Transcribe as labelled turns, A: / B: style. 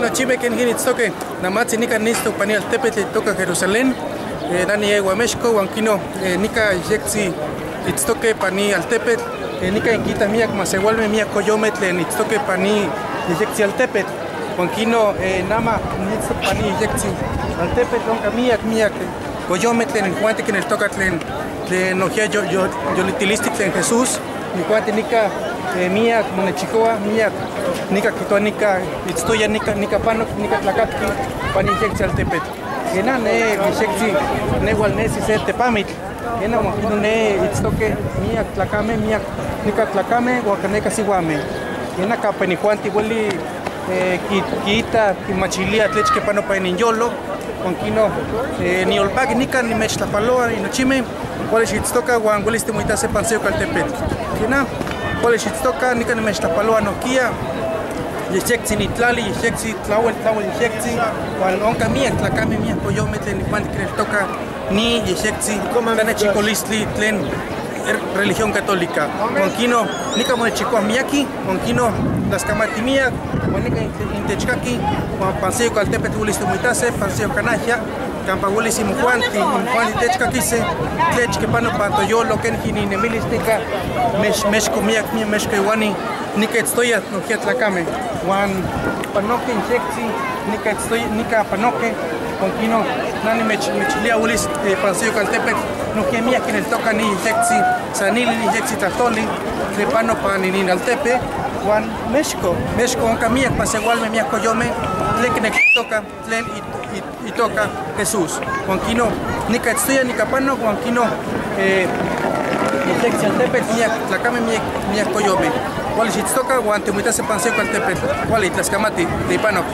A: Nochime ken hinitztoque, namatzi nika nisto pani altepetl itoka Jerusalén, nani ewa Mexco, huan kino nika yectzi itztoque pani altepetl, nika inquita miak masewalme miak koyome tlen itztoque pani yectzi altepetl, huan kino nama nitzto pani yectzi altepetl, onka miak miak koyome tlen injuante kineltoka tlen tlen nohia yolitilisti tlen Jesús, injuante nika miak monechikoa, miak nika kitoa nika itztoya nika nika panok nika tlakatki pani yectzi altepetl. Ena ne yectzi ne hualnesi se tepamitl. Ena huan kino ne itztoque miak tlakame miak nika tlakame huan neka sihuame. Ena kapa nijuanti hueli kiita kimachilia tlechke pano pa ininyolo. Huan kino niolpaki nika nimechtlapaloa inochime cuali xitztoka huan huelis timoitase panseo kaltepetl. Ena cuali xitztoka nika nimechtlapaloa nohkia yectzi nitlali, yectzi tlauel, tlauel yectzi, huan onka miak tlakame miak koyome tlen nijuanti kineltoka ni yectzi tlanechikolistli tlen religión católica. Huan kino nika monechikoa miaki, huan kino tlaskamati miak, huan nika intechkaki, huan panseo kaltepetl huelis timoitase, panseo kanahia, kampa huelis imojuanti, imojuanti techkakise, tlechke pano pantoyolo, ken jininemilis nika mexco miak, miak mexco iwani, nika itztoya nohkia tlakame, huan panoke yectzi, nika itztoya, nika panoke, huan kino nani mechilia huelis panseo kaltepetl, nohkia miak kineltoka ni yectzi, sanili ni yectzi tlahtoli, tlen pano pan ininaltepe, huan Mexco, Mexco onka miak masewalme miak koyome, tlen kineltoka, tlen itoka Jesús. Huan kino nika itztoya nika pano, huan kino yectzi altepetl, miak tlakame, miak, miak koyome. Kuali xitztoka huan timoitase panseo kaltepetl, kuali tlaskamati, teipanok.